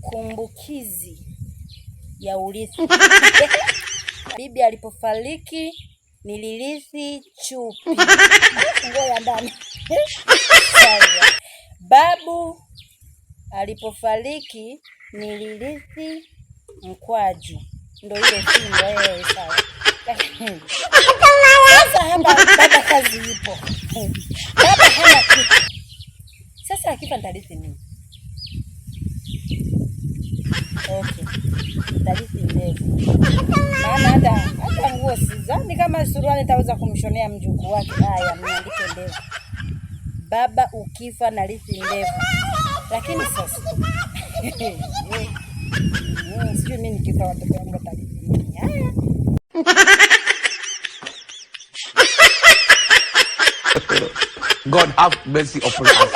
Kumbukizi ya urithi. Bibi alipofariki nilirithi chupi, nguo ya ndani. Sawa. Babu alipofariki nilirithi mkwaju, ndo ile fimbo. Sawa. Sasa hapa baba kazi ipo, baba hana kitu. Sasa akifa nitarithi nini? Okay, nitarithi ndevu, maana hata nguo sidhani kama suruali nitaweza kumshonea mjukuu wake. Haya, mniandike ndevu. Baba ukifa narithi ndevu, lakini sasa sijui mimi nikifa watoto wangu watarithi nini? Haya. God have mercy upon us.